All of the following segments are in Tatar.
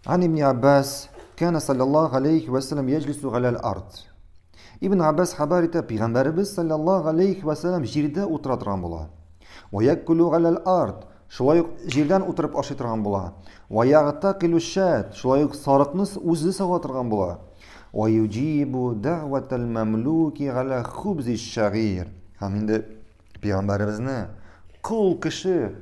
Ан ибн Аббас, кана саллаллаху алейхи ва саллям яҗлису галәл ард. Ибн Аббас хәбәр итә, пәйгамбәребез саллаллаху алейхи ва саллям җирдә утыра торган була. Ва якулу галәл ард. Шулай ук җирдән утырып ашый торган була. Ва ягтакилу шат. Шулай ук сарыкны үзе сава торган була. Ва юҗибу дәгъватал мамлуки галя хубзи шагир. Һәм инде пәйгамбәребезне кол кеше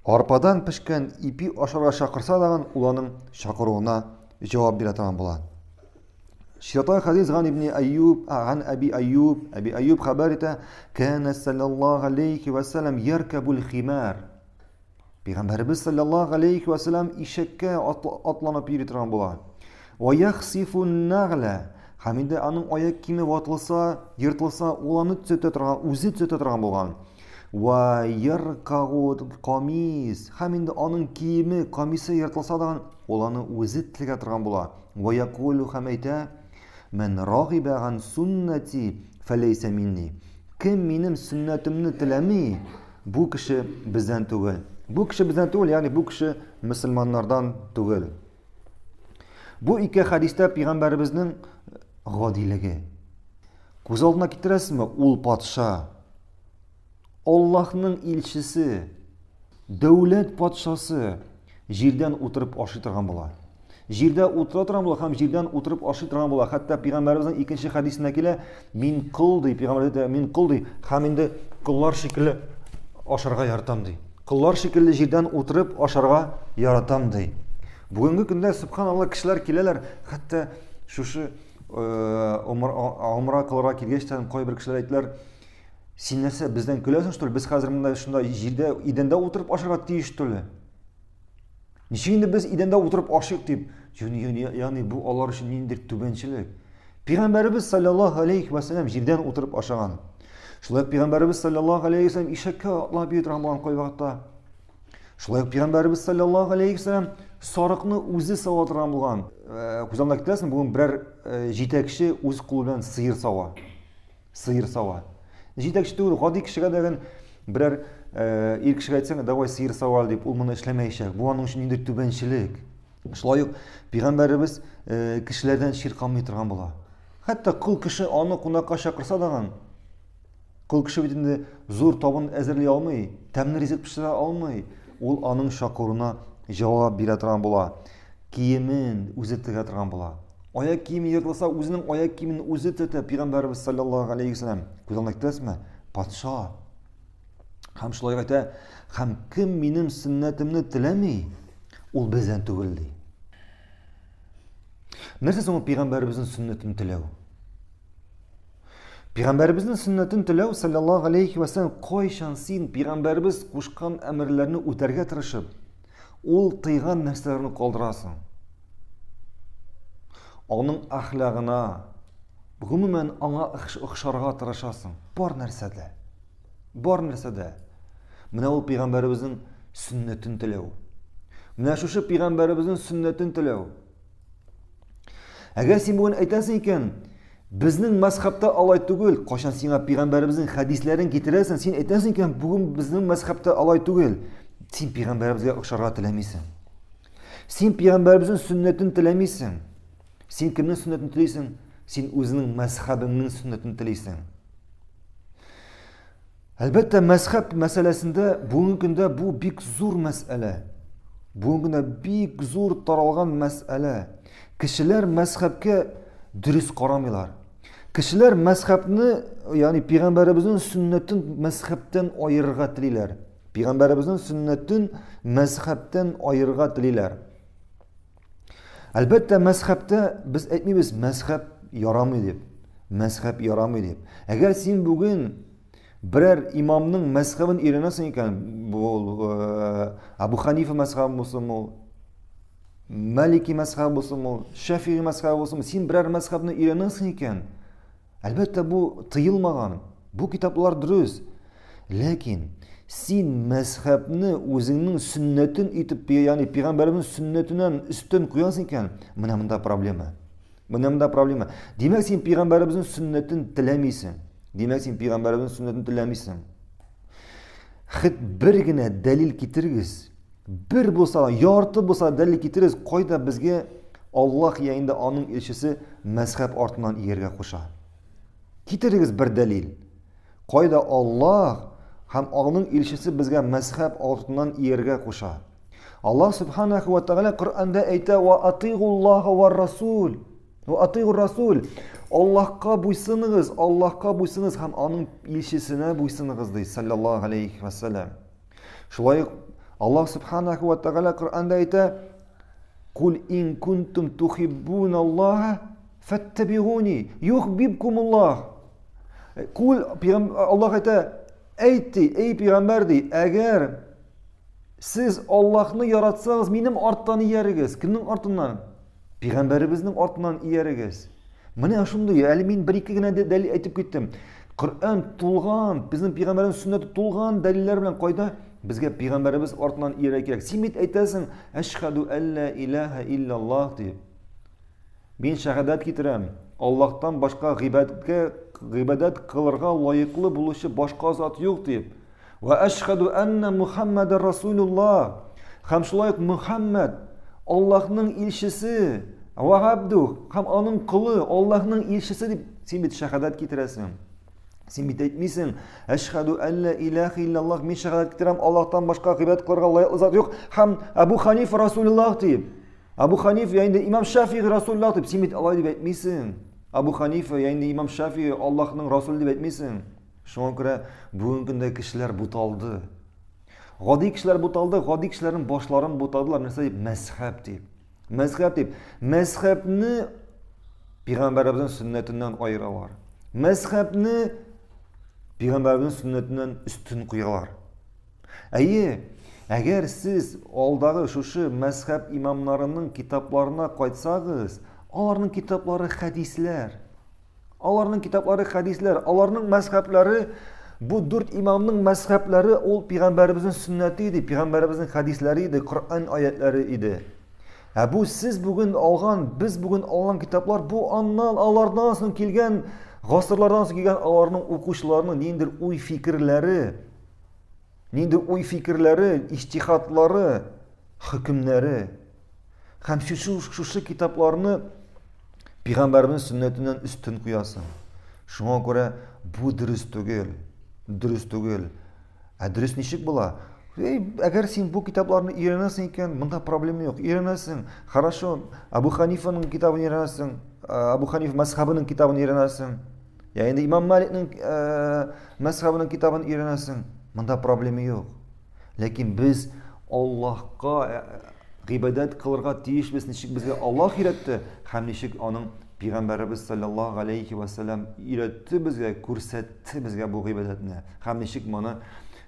арпадан пешкән ипи ашарга чакырса дагын, ул аның чакыруына җавап бирә торган була. Чираттагы хәдис ган ибн Айюб, ган Аби Айюб, Аби Айюб хәбәр итә, кәнә саллаллаһу алейхи ва саллям яркабул химар. Пәйгамбәребез саллаллаһу алейхи ва саллям ишәккә атланып йөри торган була. Ва яхсифу нагла. Һәм инде аның аяк киеме ватылса, ертылса, ул аны төзәтә торган, үзе төзәтә торган булган. Ва яркагу камис. Һәм инде аның киеме, камисы ертылса да, ул аны үзе тегә торган була. Ва якулу һәм әйтә, Мән рагибә ган суннати фәләйсә минни. Кем минем сөннәтемне теләми, бу кеше бездән түгел. Бу кеше бездән түгел, ягъни бу кеше мөселманнардан түгел. Бу ике хәдистә пәйгамбәребезнең гадилеге. Күз алдына китерәсезме, ул патша, Аллаһның илчесе, дәүләт патшасы җирдән утырып ашый торган була. Җирдә утыра торган була һәм җирдән утырып ашый торган була. Хәтта пәйгамбәребезнең икенче хәдисендә килә, мин кол ди, пәйгамбәр әйтә, мин кол ди, һәм инде коллар шикелле ашарга яратам ди. Коллар шикелле җирдән утырып ашарга яратам ди. Бүгенге көндә субханалла кешеләр киләләр, хәтта шушы умра кылырга килгәч тә кайбер кешеләр әйтәләр, Син нәрсә, бездән көләсең, что ли? Без хәзер монда шунда җирдә, идәндә утырып ашарга тиеш, что ли? Ничек инде без идәндә утырып ашыйк дип? Ягъни бу алар өчен ниндидер түбәнчелек. Пәйгамбәребез саллаллаһу алейхи ва саллям җирдән утырып ашаган. Шулай ук пәйгамбәребез саллаллаһу алейхи ва саллям ишәккә атлап йөри торган булган кайвакытта. Шулай ук пәйгамбәребез саллаллаһу алейхи ва саллям сарыкны үзе сава торган булган. Күз алдына китерәсең, бүген берәр җитәкче үз кулы белән сыер сава. Сыер сава. Җитәкче түгел, гади кешегә дә берәр э, ир кешегә әйтсәң, давай сыер сава дип, ул моны эшләмәячәк. Бу аның өчен ниндидер түбәнчелек. Шулай ук пәйгамбәребез э, кешеләрдән чирканмый торган була. Хәтта кол кеше аны кунакка чакырса да, кол кеше бит инде зур табын әзерли алмый, тәмле ризык пешерә алмый. Ул аның чакыруына җавап бирә торган була. Киемен үзе тегә торган була. Аяк киеме ертылса, үзенең аяк киемен үзе тетә пәйгамбәребез саллаллаһу алейхи вәсәлләм. Күз алдына китерәсезме? Патша. Һәм шулай әйтә, һәм кем минем сөннәтемне теләми, ул бездән түгел ди. Нәрсә соң ул пәйгамбәребезнең сөннәтен теләү? Пәйгамбәребезнең сөннәтен теләү саллаллаһу алейхи вәсәлләм кайчан син пәйгамбәребез кушкан әмерләрне үтәргә тырышып, ул тыйган нәрсәләрне калдырасың. Аның әхлагына, гомумән аңа охшарга тырышасың. Бар нәрсәдә. Бар нәрсәдә. Менә ул пәйгамбәребезнең сөннәтен теләү. Менә шушы пәйгамбәребезнең сөннәтен теләү. Әгәр син бүген әйтәсең икән, безнең мәзхәбтә алай түгел, кайчан сиңа пәйгамбәребезнең хәдисләрен китерәсең, син әйтәсең икән, бүген безнең мәзхәбтә алай түгел, син пәйгамбәребезгә охшарга теләмисең. Син пәйгамбәребезнең сөннәтен теләмисең. Син кемнең сөннәтен телисең? Син үзеңнең мәзхәбеңнең сөннәтен телисең. Әлбәттә, мәзхәб мәсьәләсендә бүгенге көндә бу бик зур мәсьәлә. Бүгенге көндә бик зур таралган мәсьәлә. Кешеләр мәзхәбкә дөрес карамыйлар. Кешеләр мәзхәбне, ягъни пәйгамбәребезнең сөннәтен мәзхәбтән аерырга телиләр. Пәйгамбәребезнең сөннәтен мәзхәбтән аерырга телиләр. Әлбәттә, мәзхәбтә без әйтмибез, мәзхәб ярамый дип. Мәзхәб ярамый дип. Әгәр син бүген берәр имамның мәзхәбен өйрәнәсең икән, бу э, Абу Ханифа мәзхәбе булсын ул, Малики мәзхәбе булсын ул, Шәфигый мәзхәбе булсын, син берәр мәзхәбне өйрәнәсең икән, Әлбәттә, бу тыелмаган, бу китаплар дөрес. Ләкин син мәзхәбне үзеңнең сөннәтен итеп, ягъни пәйгамбәребезнең сөннәтеннән өстен куясың икән, менә монда проблема. Менә монда проблема. Димәк, син пәйгамбәребезнең сөннәтен теләмисең. Димәк, син пәйгамбәребезнең сөннәтен теләмисең. Хет бер генә дәлил китерегез. Бер булса, ярты булса дәлил китерегез, кайда безгә Аллаһ я инде аның илчесе мәзхәб артыннан ияргә куша. Китерегез бер дәлил. Кайда Аллаһ һәм аның илчесе безгә мәзхәб артыннан ияргә куша. Аллаһ субханаху ва тааля Коръәндә әйтә: "Ва атигуллаһа ва расул". Ва атигур расул. Аллаһка буйсыныгыз, Аллаһка буйсыныгыз һәм аның илчесенә буйсыныгыз ди, саллаллаһу алейхи ва саллям. Шулай ук Аллаһ субханаху ва тааля Коръәндә әйтә: "Кул ин кунтум тухиббун Аллаһа фаттабигуни юхбибкумуллаһ". Кул Аллаһ әйтә: "Әйт ди, эй пәйгамбәр ди, әгәр сез Аллаһны яратсагыз, минем арттан иярегез. Кемнең артыннан? Пәйгамбәребезнең артыннан иярегез. Менә шундый, әле мин бер-ике генә дәлил әйтеп киттем. Коръән тулган, безнең пәйгамбәребез сөннәте тулган дәлилләр белән кайда? Безгә пәйгамбәребез артыннан иярә кирәк. Син бит әйтәсең, әшһәду әллә илаһа иллаллаһ дип. Мин шәһадәт китерәм. Аллаһтан башка гыйбадәткә гыйбадәт кылырга лаеклы булучы башка зат юк дип. Вә әшһәду әннә Мухаммәдәр Расулуллаһ. Һәм шулай ук Мухаммәд Аллаһның илчесе, вә габду һәм аның колы, Аллаһның илчесе дип син бит шәһадәт китерәсең. Син бит әйтмисең, әшһәду әллә илаһа иллаллаһ, мин шәһадәт китерәм, Аллаһтан башка гыйбадәт кылырга лаеклы зат юк, һәм Әбу Ханиф Расулуллаһ дип. Әбу Ханиф я инде Имам Шафигый Расулуллаһ дип, син бит алай дип әйтмисең. Әбу Ханифа я инде Имам Шафигый Аллаһның Расулы дип әйтмисең. Шуңа күрә бүгенге көндә кешеләр буталды. Гади кешеләр буталды, гади кешеләрнең башларын бутадылар. Нәрсә дип? Мәзхәб дип. Мәзхәб дип. Мәзхәбне пәйгамбәребезнең сөннәтеннән аералар. Мәзхәбне пәйгамбәребезнең сөннәтеннән өстен куялар. Әйе, әгәр сез алдагы шушы мәзхәб имамнарының китапларына кайтсагыз, аларның китаплары хәдисләр. Аларның китаплары хәдисләр, аларның мәзхәбләре бу дүрт имамның мәзхәбләре ул пәйгамбәребезнең сөннәте иде, пәйгамбәребезнең хәдисләре иде, Коръән аятлары иде. Ә бу сез бүген алган, без бүген алган китаплар бу аннан алардан соң килгән гасырлардан соң килгән аларның укучыларының ниндидер уй-фикерләре, нинди уй-фикерләре, иҗтихадлары, хөкемнәре. Һәм шушы, шушы китапларны пәйгамбәрнең сөннәтеннән өстен куясың. Шуңа күрә бу дөрес түгел. Дөрес түгел. Ә дөрес ничек була? Эй, әгәр син бу китапларны өйрәнәсең икән, монда проблема юк. Өйрәнәсең. Хорошо, Абу Ханифаның китабын өйрәнәсең, Абу Ханиф мәзхәбенең китабын өйрәнәсең. Я инде Имам Маликның мәзхәбенең китабын өйрәнәсең. Монда проблема юк. Ләкин без Аллаһка гыйбадәт кылырга тиешбез, ничек безгә Аллаһ өйрәтте һәм ничек аның пәйгамбәребез саллаллаһу алейхи ва саллям өйрәтте безгә, күрсәтте безгә бу гыйбадәтне һәм ничек моны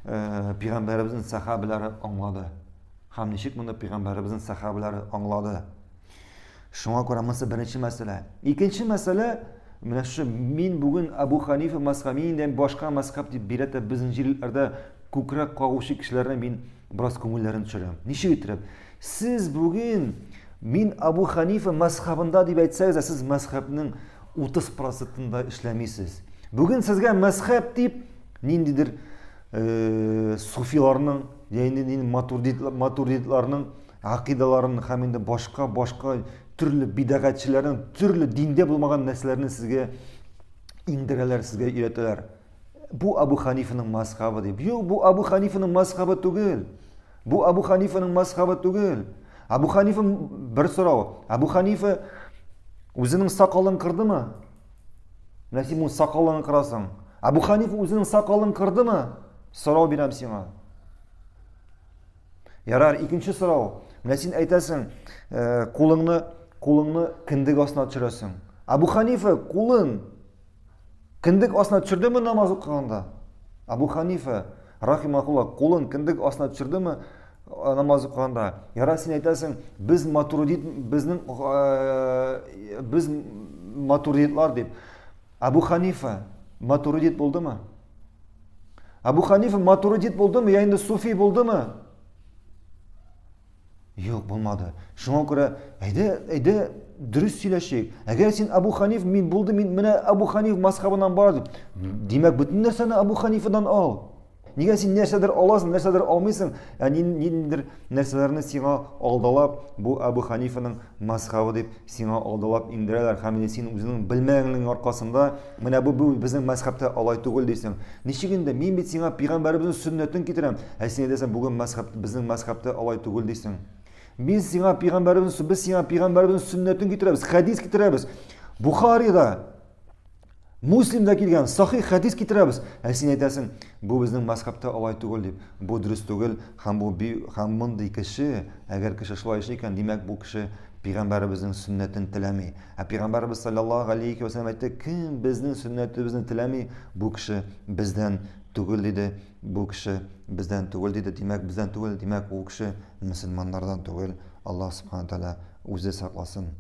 пәйгамбәребезнең сахабәләре аңлады. Һәм ничек моны пәйгамбәребезнең сахабәләре аңлады. Шуңа күрә монысы беренче мәсьәлә. Икенче мәсьәлә, менә шушы мин бүген Абу Ханифа мәзхәбе, мин инде башка мәзхәб дип бирә дә безнең җирләрдә күкрәк кагучы кешеләрне мин бераз күңелләрен төшерәм. Ничек иттереп? Сез бүген мин Абу Ханифа мәзхәбендә дип әйтсәгез дә, сез мәзхәбнең 30 процентында эшләмисез. Бүген сезгә мәзхәб дип ниндидер э, суфиларның, я инде матуридитларның Гакыйдаларын һәм инде башка башка төрле бидәгатьчеләрнең төрле диндә булмаган нәрсәләрне сезгә иңдерәләр, сезгә өйрәтәләр. Бу Абу Ханифаның мазхабы дип. Юк, бу Абу Ханифаның мазхабы түгел. Бу Абу Ханифаның мазхабы түгел. Абу Ханифа бер сорау. Абу Ханифа үзенең сакалын кырдымы? Менә син моның сакалын кырасың. Абу Ханифа үзенең сакалын кырдымы? Сорау бирәм сиңа. Ярар, икенче сорау. Менә син әйтәсең, э, кулыңны кулыңны кендек астына төшерәсең. Абу Ханифа кулын кендек астына төшердеме намаз укыганда? Абу Ханифа рахимахулла кулын кендек астына төшердеме э, намаз укыганда? Ярар, син әйтәсең, без матуридит, безнең э, без матуридитлар дип. Абу Ханифа матуридит булдымы? Абу Ханифа матуридит булдымы, я инде суфи булдымы? Юк, булмады. Шуңа күрә, әйдә, әйдә, дөрес сөйләшик. Әгәр син Абу Ханиф, мин булды, мин менә Абу Ханиф мазхабыннан бара дип, димәк, бөтен нәрсәне Абу Ханифадан ал. Нигә син нәрсәдер аласың, нәрсәдер алмыйсың? Ә ниндидер нәрсәләрне сиңа алдалап, бу Әбу Ханифаның мазхабы дип сиңа алдалап иңдерәләр һәм инде син үзеңнең белмәгәнлегең аркасында менә бу, бу безнең мәзхәбтә алай түгел дисең. Ничек инде мин бит сиңа пәйгамбәребезнең сөннәтен китерәм, ә син әйтәсең бүген мәзхәб безнең мәзхәбтә алай түгел дисең. Без сиңа пәйгамбәребезнең без сиңа пәйгамбәребезнең сөннәтен китерәбез, хәдис китерәбез. Бухарида Муслимда килгән сахих хәдис китерәбез. Ә син әйтәсең, бу безнең мәзхәбтә алай түгел дип. Бу дөрес түгел һәм бу һәм мондый кеше, әгәр кеше шулай эшли икән, димәк бу кеше пәйгамбәребезнең сөннәтен теләми. Ә пәйгамбәребез саллаллаһу алейхи ва сәлләм әйтте, кем безнең сөннәтебезне теләми, бу кеше бездән түгел диде. Бу кеше бездән түгел диде. Димәк, бездән түгел, димәк, ул кеше мөселманнардан түгел. Аллаһ субхана тәгалә үзе сакласын.